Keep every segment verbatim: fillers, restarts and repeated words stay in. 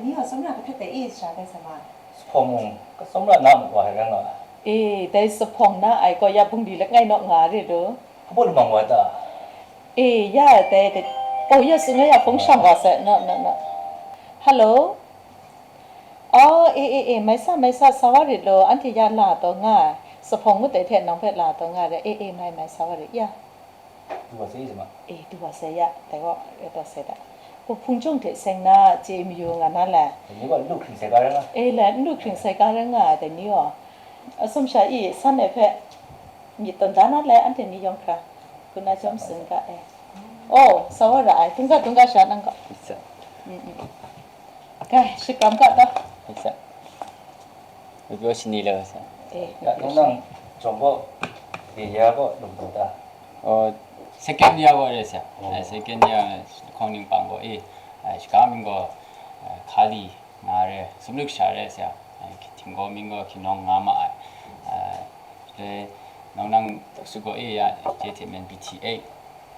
Ni gaw tsawmra kahpret dai e sha dai sa ma. Sahpawng mung, ka tsawmra na muk wa ai rai nga. E, dai sahpawng na ai gaw ya bungli langai naw nga re lu. Hpa lumang wa ta? E, ya dai, dai, oh, ya tsun nga ya hpung shang wa sai, no, no, no. Hello? Oh, e, e, e, mai sa, mai sa, sa wa rit lu, anhte ya la taw nga ai. Sahpawng ngut dai hte nang hpe la taw nga ai, e, e, mai, mai, sa wa rit, ya. Du wa sai, e, du wa sai ya, dai gaw, e, du wa sai da. Hpung jawng hte seng na chye mayu nga na le. Dai ni gaw n lu hkring sai ga rai nga. E, le, n lu hkring sai ga rai nga ai, dai ni gaw. Atsum sha i, san ai hpe, myit tawn da na le, anhte ni yawng hkra, hku na jawm tsun ga ai. Oh, sa wa ra ai, tungga, tungga sha nang gaw. Isa. Mm, mm. Kai, shakram ga ta. Isa. Ubi wa shani le sa. Eh, ya, nang nang jawng gaw, ye ya gaw, lung taw ta. Oh, second year gaw re sa. Oh. Eh, second year, Hkawng Ning Pang gaw, eh, eh, shaka ming gaw, eh, Kali nga re, sumlik sha re sa. Eh, ting gaw ming gaw, hkinawng nga ma ai. Eh, le, nang nang, su gaw, eh, ya, je te men B T A.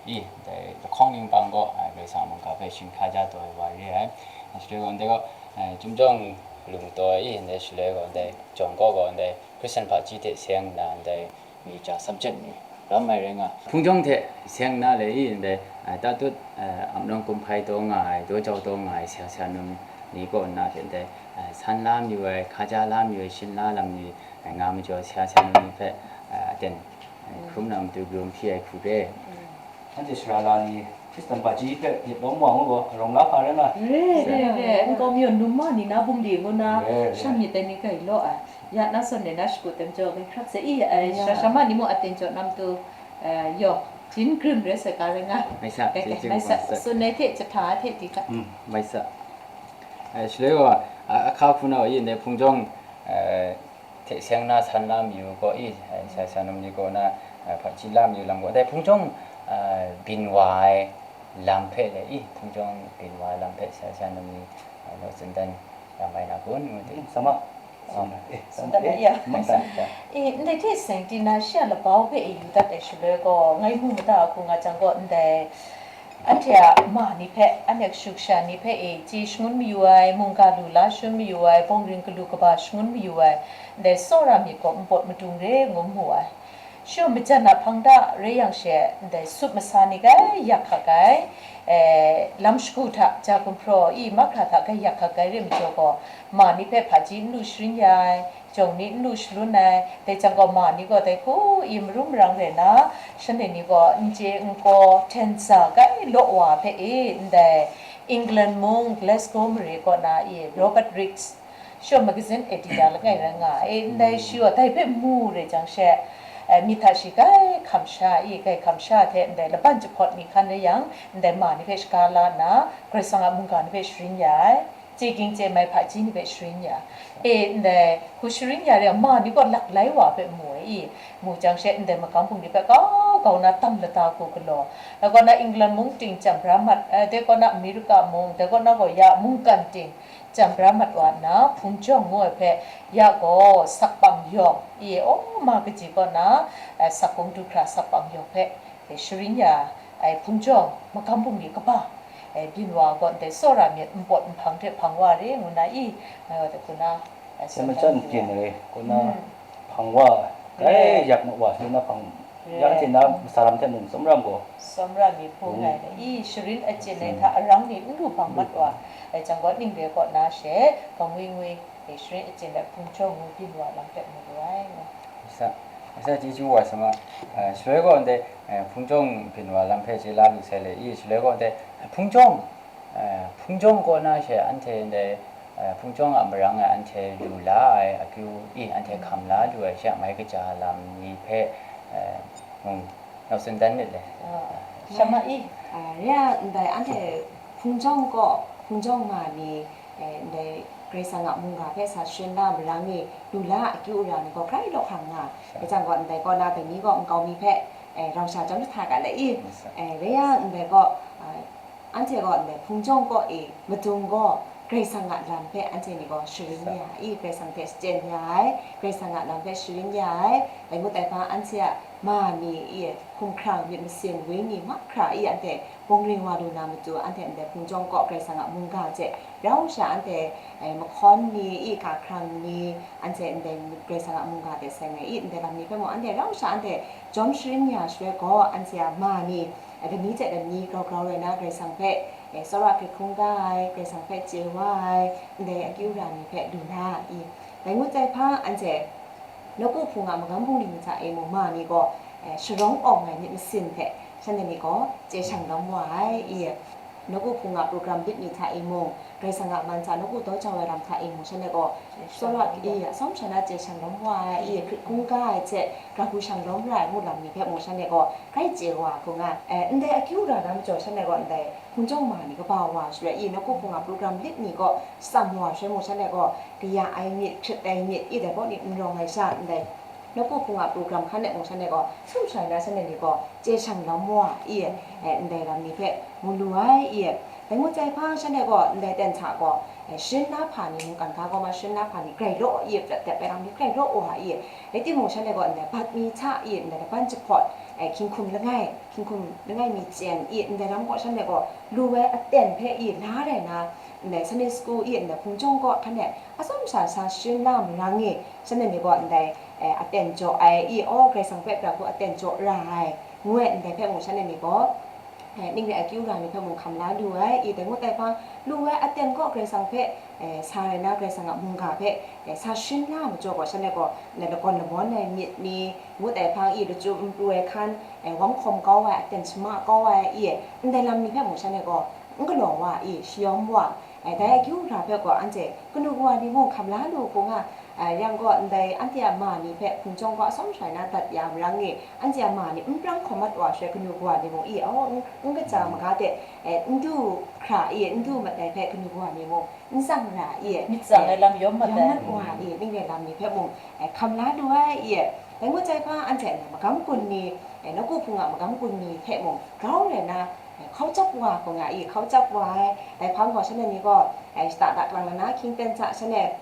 I, ndai lahkawng ning pang gaw, ai, Karai Kasang a mungga hpe shing hkra ja taw ai wa re ai. Shaloi gaw, ndai gaw, ai, Chyum Jawng lung taw ai, i, ndai shaloi gaw, ndai jawng kaw gaw, ndai Hkristan hpaji hte seng nna, ndai mi ja subject ni ram ai rai nga. Hpung jawng hte seng nna le, i, ndai, ai, tatut, ai, Apnawng Kumhpai taw nga ai, Daw Jau taw nga ai, sha sha num ni kaw nna hte ndai, ai, san la mayu ai, hkaja la mayu ai, shin la lam ni, ai, nga majaw, sha sha num ni hpe, ai, aten, Hkrum na matu grum hpyi ai hku re. Anhte sara la ni Hkristan hpaji hpe myit lawm wa ngu gaw, arawng la hpa rai nga. Re, re, re. Nkau mi num ma ni na bungli ngu na, re, re, shan myit dai ni kai law ai. Ya na sawn de na shakut tem jaw, kai hkrak se i, ai, ya, sara sara ma ni mung aten jaw na matu, eh, yawng, jin grim re sai ga rai nga. Mai sa, kai, kai, jin mai sa, grim sa. Sun ai hte, jahta hte di hkra. Mm, mai sa. Eh, shaloi gaw, a, ahka hku na wa i, ndai Hpung Jawng, eh, hte seng na san la mayu gaw i, eh, sha sha num ni kaw na, eh, hpaji la mayu lam gaw, dai Hpung Jawng, eh, byin wa ai lam hpe le i, Hpung Jawng byin wa ai lam hpe sha sha num ni, eh, naw tsun dan ya mai na kun, ngu de. Sama. Sama. Eh, sama. Sama. Eh, ya. Masa. Eh, ndai hte seng di na shi a labau hpe e yu dat ai shaloi gaw, ngai mu mada hku nga jang gaw, ndai Anhte a ma ni hpe, anhte kashu kasha ni hpe e chye shangun mayu ai, mungga lu la shangun mayu ai, bawng ring galu kaba shangun mayu ai, ndai tsawra myit gaw npawt madung re ngu mu ai. Shu majan a hpang da rai yang she, ndai sup masa ni gai yak hkak ai, e, lam shagu hta ja gumhpraw i mahkra hta gai yak hkak ai re majaw gaw, ma ni hpe hpaji n lu sharin ya ai, jawng ni n lu shalun ai, dai jang gaw ma ni gaw dai hku i marum marang rai na, shanhte ni gaw n chye n kaw hten sa gai law wa hpe e ndai England mung Glasgow mare kaw na i Robert Raikes, Show Magazine editor langai rai nga ai, ndai shi gaw dai hpe mu rai jang she, eh, myit hta shi gai hkam sha i, gai hkam sha hte ndai laban jahpawt ni hkan rai yang, ndai ma ni hpe shaga la nna, Karai Kasang a mungga ni hpe sharin ya ai. Chye ging chye mai hpaji ni hpe sharin ya. E, ndai, hku sharin ya re ai ma ni gaw lak lai wa hpe mu ai i, mu jang she ndai magam bungli hpe kau kau na tam lata hku galaw. Dai kaw na England mung ting chyam bra mat, eh, dai kaw na America mung, dai kaw na gaw ya mungkan ting chyam bra mat wa nna, Hpung Jawng ngu ai hpe ya gaw sakpang yawng, i, aw, ma kaji kaw na, eh, sakpung du hkra sakpang yawng hpe, e, sharin ya ai Hpung Jawng magam bungli kaba, e, byin wa gaw ndai tsawra myit npawt nhpang hte hpang wa re ngu na i, ngai wa hku na, e, Seng majan byin re, kaw na, mm, hpang wa, re, gai yak wa, re na hpang, re, ya anhte na masa lam hte mung tsawmra gaw. Tsawmra mi hpung, mm, ai le, i, sharin achyin ai hta arang ni n lu hpang mat wa, ai jang gaw ning re kaw na she, kangwi ngwi, e, sharin achyin ai Hpung Jawng ngu byin wa lam hpe mu lu ai. Sa, sa chyeju wa sa ma. Eh, shaloi gaw ndai, eh, Hpung Jawng byin wa lam hpe chye la lu sai le i, shaloi gaw ndai, eh, Hpung Jawng, eh, Hpung Jawng kaw na she anhte ndai, eh, Hpung Jawng a marang e anhte lu la ai akyu i, anhte hkam la lu ai she a mai kaja lam ni hpe, eh, mung nau tsun dan myit le. Ah, sha ma i. Ah, re ai ndai anhte Hpung Jawng kaw, Hpung Jawng ma ni, eh, ndai Karai Kasang a mungga hpe sa sharin na marang ni lu la akyu ara ni gaw hkrai law hkang nga. Sha. Rai jang gaw, ndai kaw na dai ni gaw nkau mi hpe, eh, rau sha chyawm jahta ga le i. Yes, sir. Eh, rai yang ndai gaw, ah, anhte gaw ndai Hpung Jawng kaw e madung gaw, Karai Kasang a lam hpe anhte ni gaw sharin ya i, Karai Kasang hte shachyen ya ai, Karai Kasang a lam hpe sharin ya ai, dai ngut ai hpa anhte a ma ni i, hkumhkrang myit masin wenyi mahkra i, anhte bawng ring wa lu na matu, anhte ndai hpung jawng kaw Karai Kasang a mungga hte rau sha anhte, eh, mahkawn ni i, hka hkrang ni, anhte ndai Karai Kasang a mungga hte seng ai i, ndai lam ni hpe mung anhte rau sha anhte jawm sharin ya shaloi gaw, anhte a ma ni, eh, lani hte lani grau grau rai na Karai Kasang hpe, eh, tsawra hkrit hkungga ai, Karai Kasang hpe chye wa ai, ndai akyu ra ni hpe lu na i, dai ngut ai hpa anhte nawku hpung a magam bungli ni hta e mung ma ni gaw, eh, sharawng awng ai myit masin hte shanhte ni gaw chye shang lawm wa ai i, nawku hpung a program lit ni hta e mung, Karai Kasang a man hta nawku daw jau ai lam hta e mung, shanhte gaw tsawra i, atsawm sha na chye shang lawm wa ai i, hkrit hkungga ai hte, grau hku shang lawm ra ai ngu lam ni hpe mung, shanhte gaw grai chye wa hku nga, eh, ndai akyu ra na majaw, shanhte gaw ndai hpung jawng ma ni kaba wa shaloi i, nawku hpung a program lit ni gaw tsam wa shaloi mung, shanhte gaw kaya ai myit, hkrit ai myit i, dai gaw ni n rawng ai sha, ndai nawku hpung a program hkan e mung, shanhte gaw sum shai na shanhte ni gaw chye shang lawm wa i, eh, ndai lam ni hpe mu lu ai i, dai ngut ai hpa shanhte gaw ndai ten hta gaw, eh, sharin la hpa ni mungkan ga gaw ma, sharin la hpa ni grai law i, prat dep ai lam ni grai law wa i, rai timung, shanhte gaw ndai bat mi hta i, ndai laban jahpawt, eh, hkinghkum langai, hkinghkum langai mi chyen i, ndai lam gaw shanhte gaw lu ai aten hpe i, la rai na, ndai Sunday school i, ndai hpung jawng kaw hkan e atsawm sha sa sharin la marang i, shanhte ni gaw ndai, eh, aten jaw ai i, aw, Karai Kasang hpe pra hku aten jaw ra ai, ngu ai ndai hpe mung, shanhte ni gaw, eh, ning re akyu ra ni hpe mung hkam la lu ai i, dai ngut ai hpa, lu ai aten gaw Karai Kasang hpe, eh, sa rai na, Karai Kasang a mungga hpe, eh, sa sharin la majaw gaw, shanhte gaw ndai lakawn lamawn ai myit ni, ngut ai hpang i, lachyum n pru ai hkan, eh, wang hkawm kau ai, aten shama kau ai i, ndai lam ni hpe mung shanhte gaw n galaw wa i, shayawm wa, eh, dai akyu ra hpe gaw anhte kanu kawa ni mung hkam la lu hku nga, eh, yang gaw ndai anhte a ma ni hpe hpung jawng gaw atsawm shai na dat ya marang i, anhte a ma ni n prang hkawm mat wa shaloi kanu kawa ni mung i, aw, n, n kaja maga de, eh, n du hkra i, n du mat ai hpe kanu kawa ni mung n tsang ra i, myit tsang ai lam yawm mat ai, yawm mat wa i, ning re lam ni hpe mung, eh, hkam la lu ai i, dai ngut ai hpa anhte na magam gun ni, eh, nawku hpung a magam gun ni hpe mung grau rai na, eh, hkau chyap wa hku nga i, hkau chyap wa ai, dai hpang gaw shanhte ni gaw, eh, shata da klang na hkying ten hta shanhte,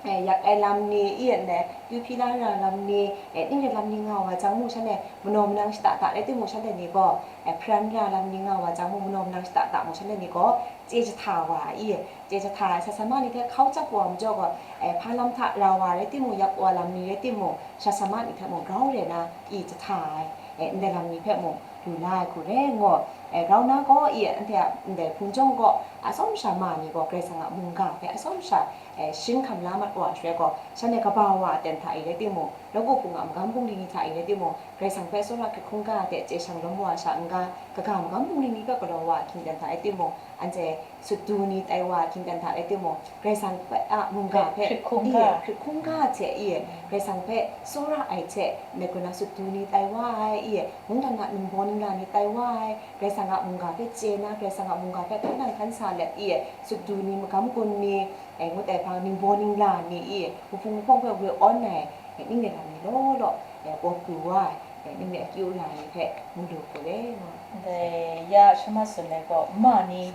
eh, yak ai lam ni i, ndai, kyu hpyi la ra lam ni, eh, ning re lam ni nga wa jang mung shanhte manaw manang shata da rai timung, shanhte ni gaw, eh, hparan ra lam ni nga wa jang mung, manaw manang shata da mung, shanhte ni gaw chye jahta wa i, chye jahta ai, sa sa ma ni hte hkau chyap wa majaw gaw, eh, hpa lam hta ra wa rai timung, yak wa lam ni rai timung, sa sa ma ni hte mung grau re na i jahta ai, eh, ndai lam ni hpe mung lu la ai hku re ngu, eh, grau na gaw i, anhte a ndai hpung jawng gaw atsawm sha ma ni gaw Karai Kasang a mungga hpe atsawm sha, eh, sharin hkam la mat wa shaloi gaw, shanhte kaba wa aten hta e rai timung, nawku hpung a magam bungli ni hta e rai timung, Karai Kasang hpe tsawra hkrit hkungga de chye shang lawm wa sha n-ga, kaga magam bungli ni hpe galaw wa ahkying ten hta rai timung, anhte sutdu ni tai wa ahkying ten hta rai timung, Karai Kasang hpe a mungga hpe hkrit hkungga, i, hkrit hkungga hte i, Karai Kasang hpe tsawra ai hte, ndai kaw na sutdu ni tai wa ai i, mungdan a ningbaw ningla ni tai wa ai, Karai Kasang a mungga hpe chye na, Karai Kasang a mungga hpe hkan nang hkan sa let i, sutdu ni magam gun ni, eh, ngut ai hpang ningbaw ningla ni i, wuhpung wuhpawng hpe we awn ai, eh, ning re lam ni law law, eh, paw pru wa ai, eh, ning re akyu ra ni hpe mu lu hku re nga. Ndai ya shama tsun ai gaw, ma ni,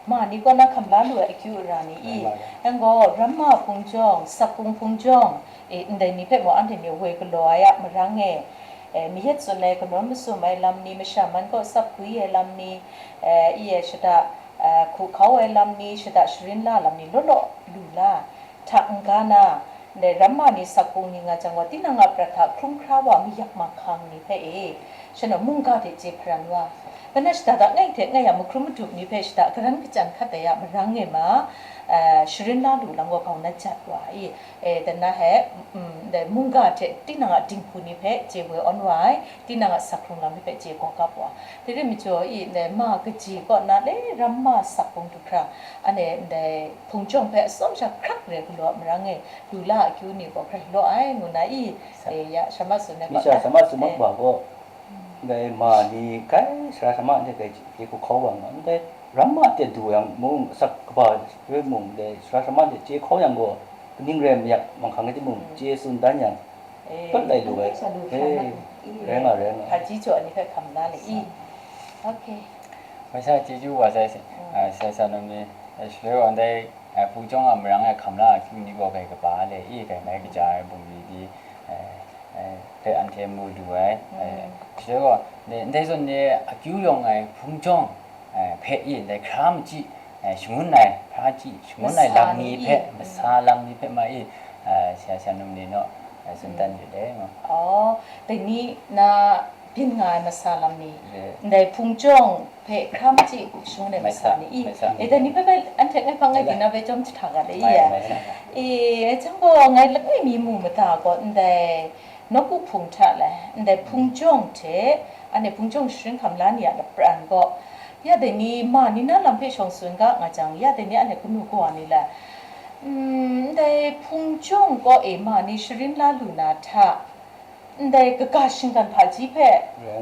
ma ni kaw na hkam la lu ai akyu ra ni i, yang gaw, ramma hpung jawng, sakpung hpung jawng, e, ndai ni hpe mung anhte ni woi galaw ai a marang e, e, mayat tsun ai, kanawn masum ai lam ni, masha man kaw tsap gwi ai lam ni, e, i e, shada, e, hku hkau ai lam ni, shada sharin la lam ni law law lu la, hta n-ga na, ndai ramma ni sakpung ni nga jang gaw, tinang a prat hta hkrum hkra wa mayak mahkang ni hpe e, shanhte mungga hte chye hparan wa, Kanan shada da ngai hte ngai a mahkrum madup ni hpe shada karan kachyan hkat ai a marang e ma, eh, sharin la lu lam gaw grau na jat wa i, eh, dan na he, mm, dai mungga hte tinang a dinghku ni hpe chye woi awn wa ai, tinang a sak hkrung lam ni hpe chye gaw kap wa. Dai rai majaw i, dai ma kaji kaw na le ramma sakpung du hkra, anhte dai hpung jawng hpe atsawm sha hkrak re galaw a marang e, lu la akyu ni gaw grai law ai, ngu na i, eh, ya, shama tsun ai gaw, mi sha shama tsun mat wa gaw, Ndai ma ni kai sara sama hte kai chye hku hkau wa nga, ndai ramma hte du yang mung, asak kaba hpe mung, ndai sara sama hte chye hkau yang gaw, kaning rai mayak manghkang rai timung, chye tsun dan yang, eh, pawt lai lu ai. Rai nga, rai nga. Hpaji jaw ni hpe hkam la le i. Ok. Mai sa chyeju wa sai, ah, sai sa num ni, eh, shaloi wa ndai Ai, Hpung Chyawng a marang e hkam la akyu ni gaw gai kaba le i, gai mai kaja ai bungli di, eh, eh, hpe anhte mu lu ai. Eh, shaloi gaw, ndai, ndai zawn ni akyu yawng ai Hpung Chyawng, eh, hpe i, ndai hkra machyi, eh, shangun ai, hkra machyi shangun ai lam ni hpe, masa lam ni hpe ma i, eh, sha, sha num ni naw, eh, tsun dan yu le, nga. Oh, dai ni na byin nga ai masa lam ni, ndai Hpung Chyawng hpe hkra machyi shangun ai masa ni i, e, dai ni hpe bai anhte ngai hpang ngai byin na bai chyawm jahta ga le i, e, e, jang gaw ngai langai mi mu mada gaw, ndai Nawku Hpung hta le, ndai Hpung Chyawng hte, anhte Hpung Chyawng sharin hkam la ni a lapran gaw, ya dai ni ma ni na lam hpe shawng tsun ga nga jang, ya dai ni anhte kanu kawa ni le, mm, ndai Hpung Chyawng kaw e ma ni sharin la lu na hta, ndai kaga shinggan hpaji hpe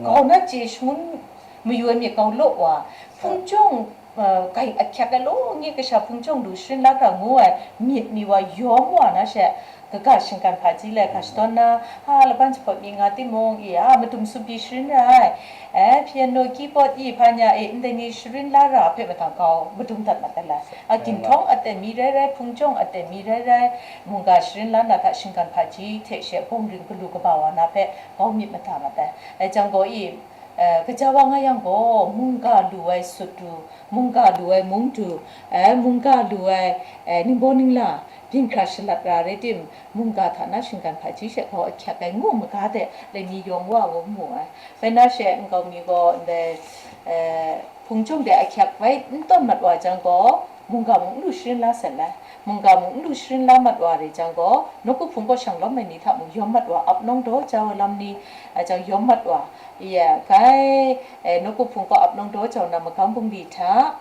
grau na chye shangun mayu ai myit grau law wa, Hpung Chyawng, uh, gai ahkyak ai law nge kasha Hpung Chyawng lu sharin la hkra ngu ai myit ni wa yawm wa na she, kaga shinggan hpaji le ga shadawn na, ha, laban jahpawt mi nga timung, i, a, madum sumpi sharin ra ai, e, piano, keyboard, i, hpa nya, e, ndai ni sharin la ra hpe mahtang grau madum dat mat ai lai. A, ginhtawng aten mi rai rai, Hpung Chyawng aten mi rai rai, mungga sharin la na hta shinggan hpaji hte she bawng ring galu kaba wa na hpe grau myit mada mat ai. Ai jang gaw i, eh, kaja wa nga yang gaw, mungga lu ai sut du, mungga lu ai mung du, eh, mungga lu ai, eh, ningbaw ningla, byin hkra shalat ra rai tim, mungga hta na shinggan hpaji she grau ahkyak ai ngu maga de, laini yawng wa wa mu ai. Bai na she nkau mi gaw, ndai, eh, Hpung Chyawng de ahkyak bai n tawn mat wa jang gaw, mungga mung n lu sharin la sat lai. Mungga mung n lu sharin la mat wa re jang gaw, Nawku Hpung kaw shang lawm ai ni hta mung yawm mat wa, ap nawng daw jau ai lam ni, a jang yawm mat wa, iya, kai, eh, Nawku Hpung kaw ap nawng daw jau na magam bungli hta,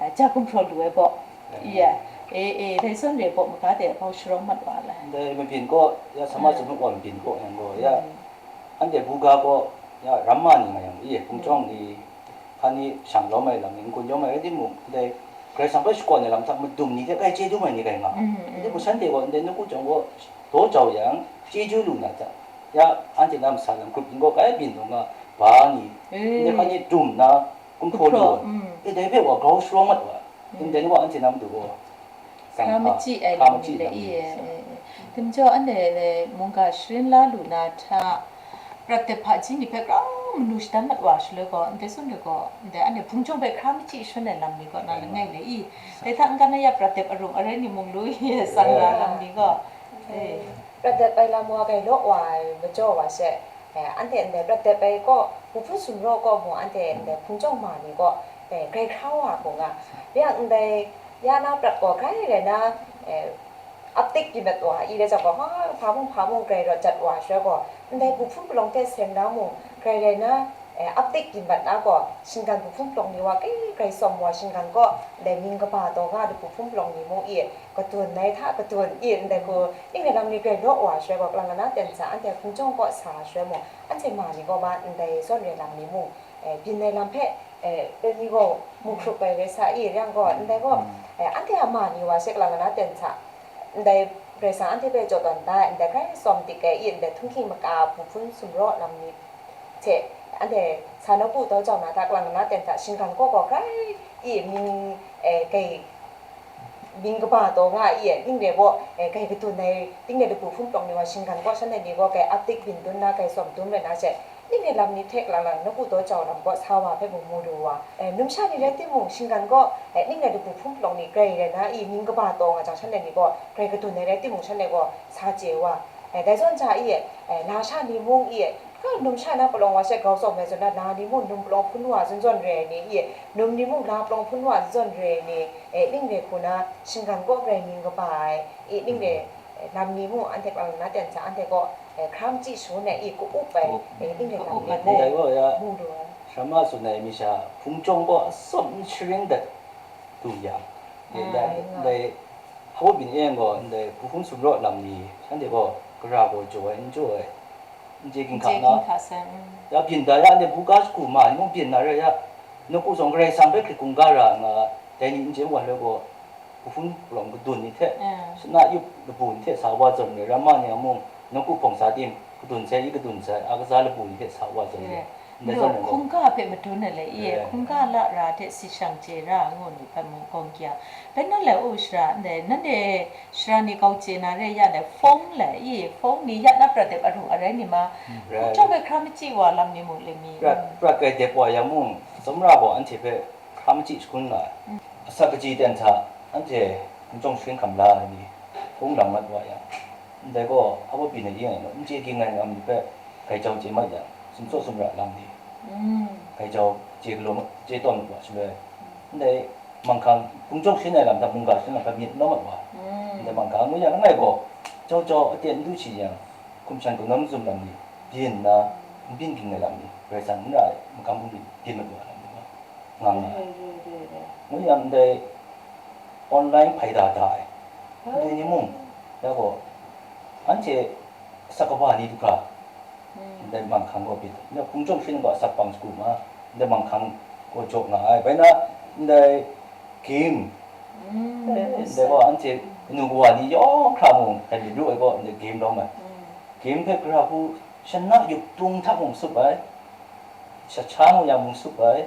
eh, ja gumhpraw lu ai baw, iya, e, e, dai zawn re baw maga de bau sharawng mat wa lai. Ndai mabyin kaw, ya, sama sumut wa mabyin kaw yang gaw, ya, anhte buga kaw, ya, ram ma ni nga yang, iya, Hpung Chyawng ni, hpa ni shang lawm ai lam ni, n-gun yawm ai rai timung, ndai Karai Kasang hpe shakawn ai lam hta madum ni hte kai chye dum ai ni rai nga. Rai timung, shanhte gaw ndai Nawku Chyawng gaw daw jau yang, chyeju lu na hta, ya, anhte na masa lam grup yin gaw kai byin taw nga, ba ni, ndai hpa ni dum na, gumhpraw lu ai. E, dai hpe wa grau sharawng mat wa, ndai ni wa anhte na matu gaw, Hkra machyi ai lam ni le i, e, e. Tim jaw anhte mungga sharin la lu na hta, prat dep hpaji ni hpe grau manu shadan mat wa shaloi gaw, ndai zawn re gaw, ndai anhte Hpung Chyawng hpe hkra machyi shangun ai lam ni gaw, na langai le i. Dai hta n-ga na ya prat dep arung arai ni mung lu i, tsang ra lam ni gaw, e. Prat dep ai lam wa gai law wa ai majaw wa she, e, anhte ndai prat dep ai kaw, Hpung Sumraw kaw mung anhte ndai Hpung Chyawng ma ni gaw, e, grai hkra wa hku nga. Rai yang ndai ya na prat gaw grai rai na, e, ap tik byin mat wa, i rai jang gaw, hpa, hpa mung, hpa mung grai rawt jat wa shaloi gaw, ndai Hpung Hpung palawng hte seng na mung grai rai na, e, ap tik byin mat na gaw, shinggan Hpung Hpung palawng ni wa grai grai tsawm wa, shinggan gaw ndai mying kaba taw nga ai Hpung Hpung palawng ni mung i, kadun ai hta kadun i, ndai hku ning rai lam ni grai law wa shaloi gaw, kalang kana ten sa anhte Hpung Chyawng kaw sa shaloi mung, anhte ma ni gaw ma ndai zawn rai lam ni mung, e, byin ai lam hpe, e, dai ni gaw mu hkrup ai rai sa i, rai yang gaw, ndai gaw, e, anhte a ma ni wa she kalang kana ten sa, ndai Karai Kasang anhte hpe jaw tawn da ai, ndai grai tsawm dik ai i, ndai htunghking maka Hpung Hpung Sumraw lam ni hte, anhte sa nawku daw jau na hta, kalang kana ten hta, shinggan kaw gaw grai i, mying, e, grai mying kaba taw nga i, ning rai gaw, e, grai kadun ai, ning rai Hpung Hpung palawng ni wa shinggan kaw shanhte ni gaw grai ap tik byin dun na, grai tsawm dum rai na she, ning rai lam ni hte kalang lang nawku daw jau lam gaw sa wa hpe mung mu lu wa, e, numsha ni rai timung, shinggan gaw, e, ning rai Hpung Hpung palawng ni grai rai na i, mying kaba taw nga jang shanhte ni gaw grai kadun ai rai timung, shanhte gaw sa chye wa, e, dai zawn hta i, e, lasha ni mung i, Ka numsha na palawng wa she grau tsawm ai zawn na, na ni mung num palawng hpun wa zawn zawn re ai ni, i, num ni mung la palawng hpun wa zawn zawn re ai ni, e, ning re hku na, shinggan kaw grai mying kaba ai, i, ning re, e, lam ni mung anhte kalang na ten sa, anhte kaw, e, hkra machyi shangun ai, i, ka-up ai, e, ning re lam ni mung, dai gaw ya, mung lu ai. Sharma tsun ai mi sha, Hpung Chyawng gaw atsawm n sharin dat du yang, e, dai, dai, hpa byin e yang gaw, ndai Hpung Hpung Sumraw lam ni, shanhte gaw, gara gaw jaw ai, n jaw ai, n chye ginhka na. Ya byin da ya, anhte buga shagu ma ni mung byin na rai ya, nawku zawn Karai Kasang hpe hkrit hkungga ra nga, dai ni n chye wa rai gaw, Hpung Hpung palawng kadun ni hte, sana yup labu ni hte sa wa zawn rai, ram ma ni a mung, nawku hpawng sa tim, kadun sai, i kadun sai, a kaza labu ni hte sa wa zawn rai. Ndai zawn ai gaw, hkungga hpe madun ai le, i, eh, hkungga la ra hte si shang chye ra ngu ni hpe mung gawng kya. Bai nan lai u shara, ndai, nanhte shara ni kau chye na re ya le, phone le, i, phone ni ya na prat dep arung arai ni ma, hmm, hkungga hpe hkra machyi wa lam ni mung le mi. Prat, prat kai dep wa yang mung, tsawmra gaw anhte hpe hkra machyi shangun nga ai. Mm. Asak kaji ten hta, anhte hpung chyawm sharin hkam la ai ni, hpung lam mat wa yang, ndai gaw, hpa baw byin ai yin ai law, n chye ging ai lam ni hpe, grai jau chye mat yang, sumtsaw sumra lam ni, mm, grai jau chye galaw mat, chye tawn mat wa shaloi, mm, ndai manghkang hpung chyawm sharin ai lam hta, mungga sharin lam hta myit n lawm mat wa. Mm. Ndai manghkang ngu yang, langai gaw, jau jau aten n du shi yang, hkum shan kungdawn mazum lam ni, byin nna, n byin ging ai lam ni, Karai Kasang n ra ai, makam hpung byin, byin mat wa lam ni, nga nga ai. Re, re, re, re. Ngu yang ndai online hpaida da ai. Oh. Ndai ni mung, ya gaw, anhte asak kaba ni du hkra, hmm, ndai manghkang gaw byin, ndai hpung chyawm sharin gaw asak pang shagu ma, ndai manghkang gaw jaw nga ai. Bai na, ndai game, hmm, ndai gaw anhte kanu kawa ni yawng hkra mung, dai myit ru ai gaw, ndai game lawm ai. Hmm. Game hpe gara hku, shana yup tung hta mung sup ai, shacha ngu yang mung sup ai,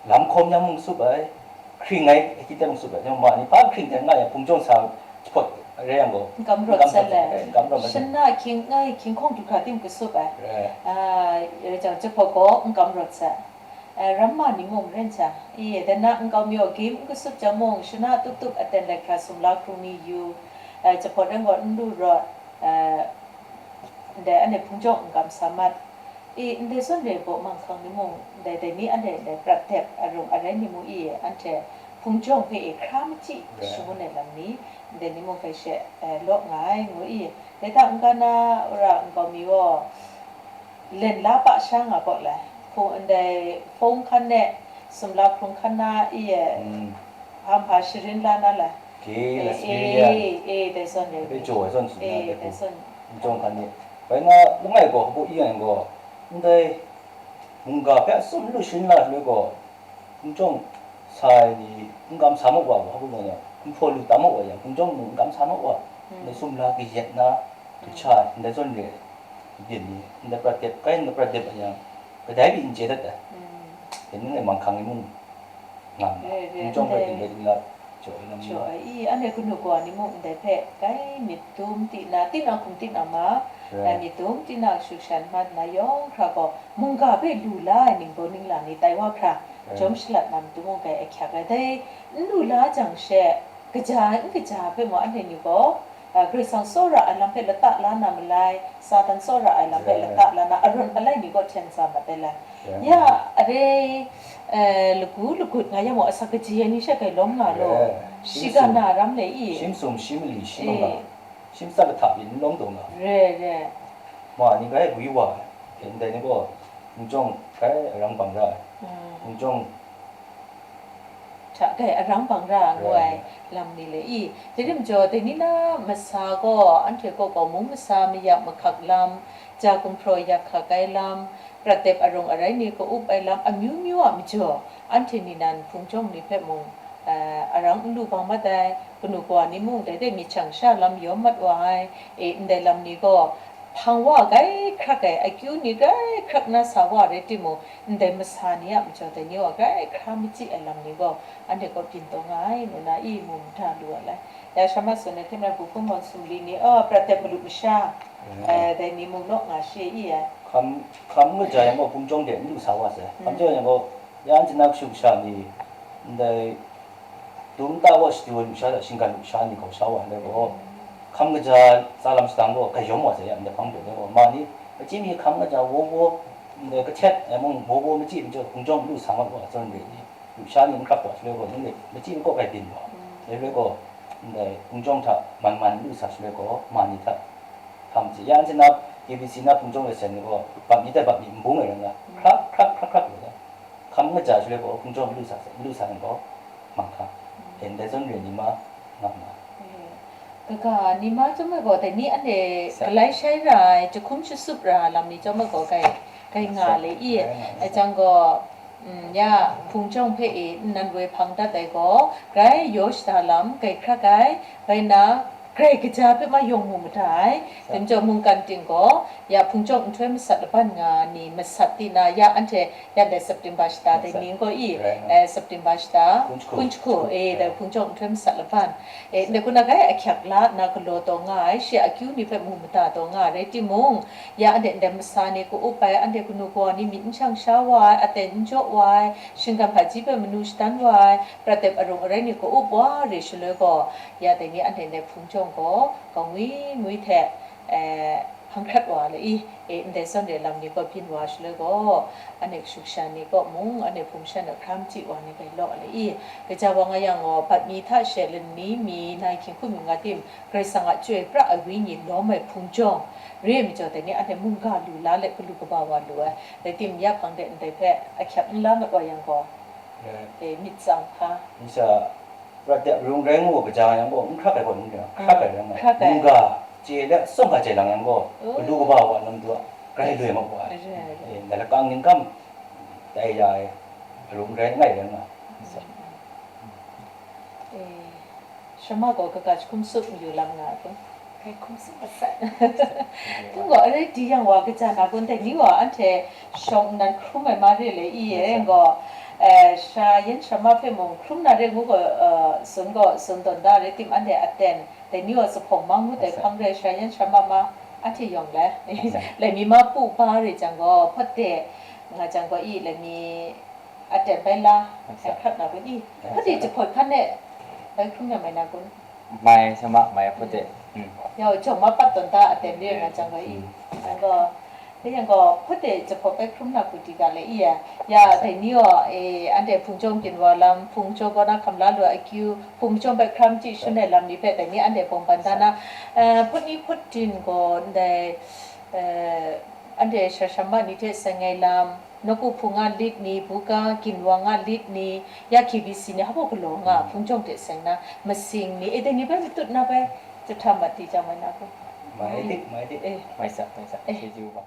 lam hkawm yang mung sup ai, hkring ai hkying hte mung sup ai, yawng ma ni hpa hkring hte nga yang hpung chyawm sa jahpawt rai yang gaw, n kam rawt n kam sai rawt le. Sai, n kam rawt sai. Shana hkying ngai hkying hkawng du hkra tim kasup ai. Rai. Ah, rai jang, jahpawt gaw n kam rawt sai. Eh, ram ma ni mung ren jang, i, dan na nkau mi gaw game n kasup jang mung, shana tup tup aten let hkra sumla hkrung ni yu, eh, jahpawt rai gaw n lu rawt, eh, ndai anhte hpung chyawm n kam sa mat. I, ndai zawn re gaw manghkang ni mung, ndai dai ni anhte ndai prat dep arung arai ni mung i, anhte hpung chyawm hpe i hkra machyi, ya, shangun ai lam ni, ndai ni mung hpe she, eh, law nga ai, ngu i. Dai hta n-ga na, wora nkau mi gaw, len la pa sha nga gaw lai. Hpung ndai phone hkan e, sumla hkrung hkan na i e, mm, hpa hpa sharin la na lai. Gay, eh, lesbian. Eh, eh, dai zawn re. Dai jaw ai zawn sharin na, eh, dai hpung, dai zawn. N jawng hkan ni. Bai na, langai gaw, hpaw i yang gaw, ndai mungga hpe atsum lu sharin la shaloi gaw, hpung chyawm sa ai ni n kam sa mat wa, hpa bungga yang, n hpraw lu tam mat wa yang, hpung chyawm mung n kam sa mat wa, mm, ndai sumla kayat na, mm, du sha ai, ndai zawn re ai byin ni, ndai prat dep, kai ndai prat dep a yang, kadai byin n chye dat ai. Mm. Dai ni ngai manghkang ni mung nga nga, re, re, hpung chyawm rai ndai ting rai ting lat jaw ai lam jaw ni. Ai, i, anhte kanu kawa ni mung ndai hpe, kai myit dum ti na, tinang hkum tinang ma, rai, myit dum tinang shut shan mat na yawng hkra gaw, mungga hpe lu la ai ningbaw ningla ni tai wa hkra, eh, jawm shalat na matu mung kai ahkyak ai. Dai n lu la jang she, kaja ai n kaja ai hpe mung anhte ni gaw, ah, Karai Kasang tsawra ai lam hpe lata la na malai, Satan tsawra ai lam hpe, eh, lata la na, arawn alai ni gaw hten sa mat ai lai. Eh. Ya, are, eh, lagu lagut nga yang mung, asak kaji ai ni she kai lawm nga law, eh, shi ga na ram le i? Shi masum, shi mali, shi manga, eh, shi matsat lahta pyi n lawm taw nga. Re, re. Ma ni bai gwi wa ai, ndai ni gaw, hpung chyawm gai arang bang ra ai. Mm. Hpung chyawm hta gai arang bang ra ngu ai, right, lam ni le i. Dai rim jaw, dai ni na masa gaw, anhte kaw gaw mung masa mayak mahkak lam, ja gumhpraw yak hkak ai lam, prat dep arung arai ni ka-up ai lam, amyu myu a majaw, anhte ni nan hpung chyawm ni hpe mung, eh, arang n lu bang mat ai, kanu kawa ni mung dai de myit shang sha lam yawm mat wa ai, e, ndai lam ni gaw, hpang wa gai hkrak ai, akyu ni gai hkrak na sa wa rai timung, ndai masa ni a majaw dai ni wa gai hkra machyi ai lam ni gaw, anhte gaw byin taw nga ai, ngu na i mu mada lu ai lai. Ya sha ma tsun ai hte maren, bu hpung mawn sumli ni, a, prat dep malu masha, mm, eh, dai ni mung naw nga she i ai. Hkam, hkam kaja yang gaw, hpung chyawm de n lu sa wa sai. Hkam, mm, chyawm yang gaw, ya anhte na kashu kasha ni, ndai, dum ta wa shadu ai lusha hta shinggan lusha ni hkau sha wa ndai gaw, hkam kaja tsa lam sadang gaw, gayawm wa sai ya, ndai hpang hpe ndai gaw, ma ni, machyi mi hkam kaja wo wo, ndai kahtet ai mung, wo wo machyi majaw, hpung chyawm lu sa mat wa, zawn re ni, lusha ni n hkrap wa shaloi gaw, nanhte machyi makawp ai byin wa, dai rai gaw, ndai hpung chyawm hta man man n lu sa shaloi gaw, ma ni hta hkam hte ya, anhte na K B C na hpung chyawm rai sai ni gaw, bap mi tai bap mi n bung ai rai nga, hkrap hkrap hkrap hkrap lu ai. Hkam kaja shaloi gaw, hpung chyawm lu sa, lu sa yang gaw, mang hkra, hten dai zawn re ni ma, nga ma. Kaga, ni ma chyawm ai gaw, dai ni anhte sa, galai shai ra ai, jahkum shasup ra ai lam ni chyawm ai gaw, gai, gai nga sa, le i, gai nga ai sa. Jang gaw, mm, ya, hpung chyawm hpe i, nnan woi hpang dat ai gaw, grai yaw shada lam, gai hkrak ai, bai na, Grai kaja hpe ma yawng mu mada ai. Sa- Dai majaw mungkan ting gaw, ya hpung jawng nhtoi masat laban nga ni masat ti na, ya anhte yan dai September shata dai Masat. Ning gaw i, Rai nga. Eh, September shata, Kun jahku. Kun jahku, eh, dai Rai. Hpung jawng nhtoi masat laban. Eh, ndai kun a gai ahkyak la na galaw taw nga ai, shi a akyu ni hpe mu mada taw nga ai rai timung, ya anhte ndai masa ni ka-up ai, anhte kanu kawa ni myit n shang sha wa ai, aten n jaw wa ai, shinggan hpaji hpe manu shadan wa ai, prat dep arung arai ni ka-up wa re shaloi gaw, ya dai ni anhte ndai hpung jawng gaw, kangwi ngwi hte, eh, hpang hkrat wa ai, e, ndai zawn re lam ni gaw byin wa shaloi gaw, anhte kashu kasha ni kaw mung, anhte hpung shan a hkra machyi wa ni gai law ai, e, kaja wa nga yang gaw, bat mi hta she lani mi, nai hkying hkum yu nga tim, Karai Kasang a chyoi pra ai wenyi lawm ai hpung jawng, re ai majaw dai ni anhte mungga lu la let galu kaba wa lu ai, rai tim ya hpang de ndai hpe ahkyak n la mat wa yang gaw, Rai. E, myit tsang hpa. Nsa, prat de arung rai ngu gaw kaja yang gaw, n hkrak ai gaw n rai, hkrak ai rai nga. Hkrak ai. Mungga chye de tsawm hka chye lang yang gaw, Oh. Galu kaba wa lam du a, grai loi mat wa ai. Rai, rai. E, ndai lakang ningkam tai ya ai, arung rai langai rai nga. Nsa. E, Sharma gaw kaga jahkum sup mayu lam nga ai kun? Kai hkum sup masat. Tung gaw, arai di yang wa kaja na kun, dai ni wa anhte shawng nnan hkrum ai ma re le i e, Yes, sir. Gaw, eh, sha yan sharma hpe mung hkrum na re ngu gaw, eh, tsun gaw, tsun tawn da rai tim, anhte aten, dai ni wa zuphpawng ma ngu dai Yes, sir. Hpang re, sha yan sharma ma, anhte yawng le. Yes, sir. Laimi ma pu pa re jang gaw, hpawt de nga jang gaw i, laimi aten bai la, Yes, sir. Hkrat na kun i, Yes, hpawt de sir. Jahpawt hkan e, bai hkrum na mai na kun? Mai, sama, mai, hpawt de. Mm. Yau, jawng ma pat tawn ta aten re nga jang gaw i. Mm. Jang gaw, dai yang gaw, hpawt de jahpawt bai hkrum na kun di ga le i ya. Ya, Yes, sir. Dai ni gaw, e, anhte hpung jawng byin wa lam, hpung jawng kaw na hkam la lu ai akyu, hpung jawng bai hkra machyi shun ai lam ni hpe, dai ni anhte bawng ban da na, eh, hpawt ni hpawt din gaw, ndai, eh, anhte sha sharma ni hte seng ai lam, nawku hpung a lit ni, buga ginwang a lit ni, ya K B C ni, hpa galaw nga, Mm. hpung jawng hte seng na, masing ni, e, dai ni bai matut na bai, jahta mat di jang mai na kun? Mai dik, mai dik. Eh. Mai sa, mai sa. Eh. Chyeju ba.